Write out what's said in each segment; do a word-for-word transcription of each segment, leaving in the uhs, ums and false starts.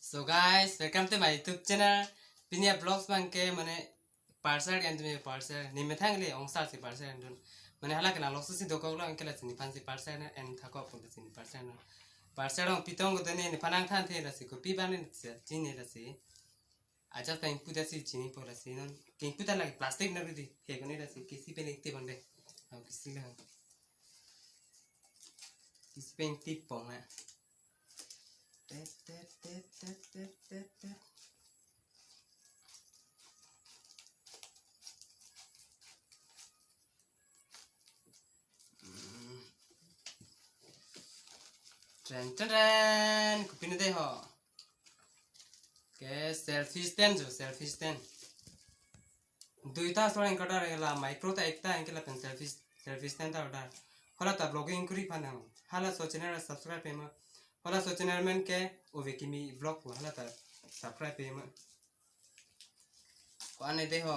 So guys, welcome to my YouTube channel. Pini a-vlogs abangke mane parcel endun, parcel. Ne methang le ong sar si parcel endun. Mane hala ke nang lokso si dokok lo, anke lasi nephan si parcel na en thakok pu lasi ne parcel na. Parcel ong pitong ko dene nephan nangthanthe lasi kopi abang ne si chini lasi. Aja ta input asi chinipo lasi non. Ke input lagi plastic na rudi. He kone lasi kisi pen ingtip bang de. Au kisi la. Kisi pen ingtip pong na. Tet, tet, tet, tet, tet, tet, tet. Hmm. Tren, tren, tren. Kopi ne de ho. Ke selfie stand jo, selfie stand. Duita ason order la, micro ta ekta, anke lapen selfie, selfie stand ta order. Hala ta vlogging kuri aphan nang. Halaso channel subscribe pema. Halaso channel amen ke Ove Kimi Vlog pu, hala ta subscribe pema. Ko-an ne de ho.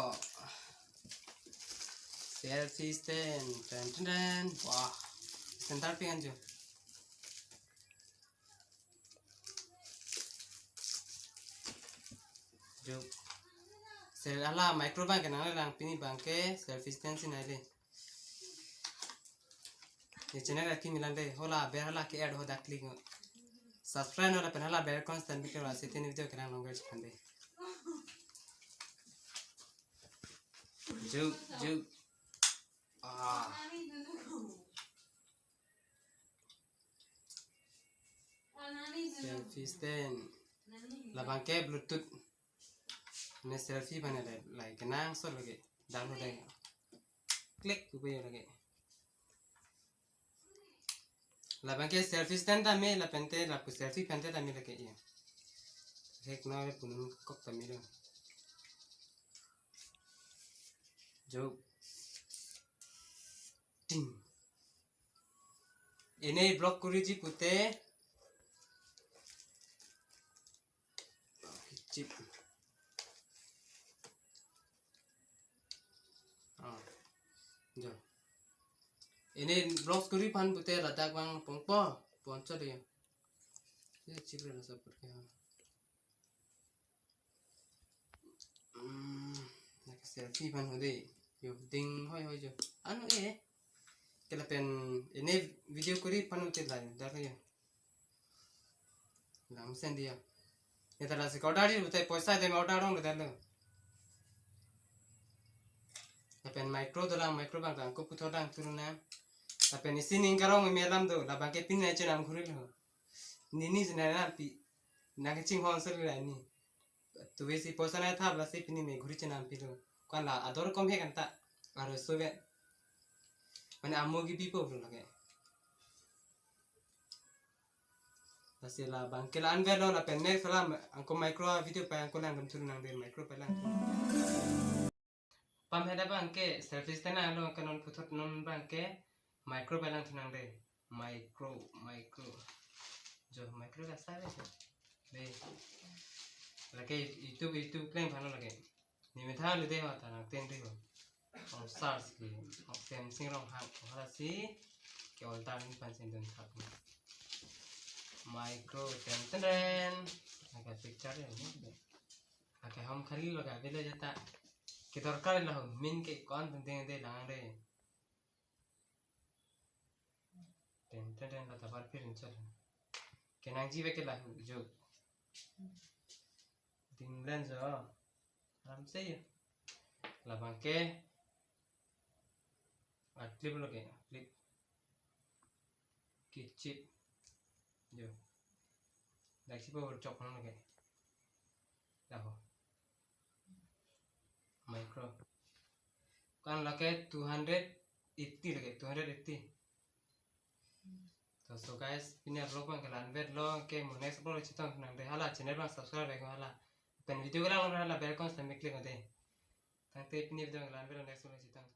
Selfie stand. Tren, tren, tren. Wah. Stand ta pi anjo. Jo. Sel hala micro abangke nang lang, pini abangke selfie stand si nai le. Ye channel aki milan de, hala bell hala ke add ho dak click. Subscribe no lapen hala bell icon stand bike ra, seta ne video kelang longer chikhan de. Jo, jo. Ah. Selfie stand. Labangke Bluetooth. Ne selfie bane le, like, kenangsot lagi. Download lagi. Klik kuku ya lagi. Labangke selfie stand tame, lapente, lapu selfie pente tame lagi ya. Hek na le punun kok tame lo. Jo. Ting. Ene vlog kuriji pute. Chip. Ah. Jo. Ene vlog kuri aphan pute ladak abang pongpo, poncho de. Ye chip le nasa put ke. Hmm, nak selfie aphan ho de. Yo, ding hoi hoi jo. Anu eh. Ke lapen ene video kuri aphan utit lai, dak yo. Lam sen dia. Ya ta lasi order di, butai poisa de order dong de lo. Lapen micro dolang, micro abang tang ko puthot dang turun na. Lapen isi ning karong me alam do, labangke pin na chenam khuri lo. Nini jena na pi. Na keching hon sel la ni. Tu vesi poisa na thap lasi pini me ghuri chenam pilo. Ko-an la ador kom he kan ta. Aro so ve. Mane amo gibi po lo lage. Lasi labangke la-an velo, lapen next la angko micro video pa angko lang dam thur nang de, micro pa lang. Pam heda abangke selfie stand lo, angko non puthot non abangke micro pa lang thur nang de. Micro, micro. Jo micro ka sa de. De. Lake YouTube, YouTube klem aphan lo lake. Ne methang le de ho ta nang ten de ho. Ong search ke, ong Semsing Ronghang, hala si ke order ni aphan si dun thap ni. Micro, tren tren tren. Lake picture ya ni. Lake hom khali lo ka velo jata. Ke dorkar la ho, min ke ko-an dun ding de lang de. Tren tren tren, la ta bar pir inchot. Kenangji ve ke la hu jo. Ding len jo. Aram se yo. Labangke. A clip lo ke, clip. Kichip. Jo. Dak si po chok lo ke. Dak ho. Micro. Ko-an lake two hundred eighty lake, two hundred eighty. To so guys, pini a vlog abangke la-an vet lo, ke mo next vlog chetong nang de, hala channel abang subscribe ko hala. Pen video kelang hala bell icon sitame click de. Tangte pini video la-an vet lo, next vlog chetong.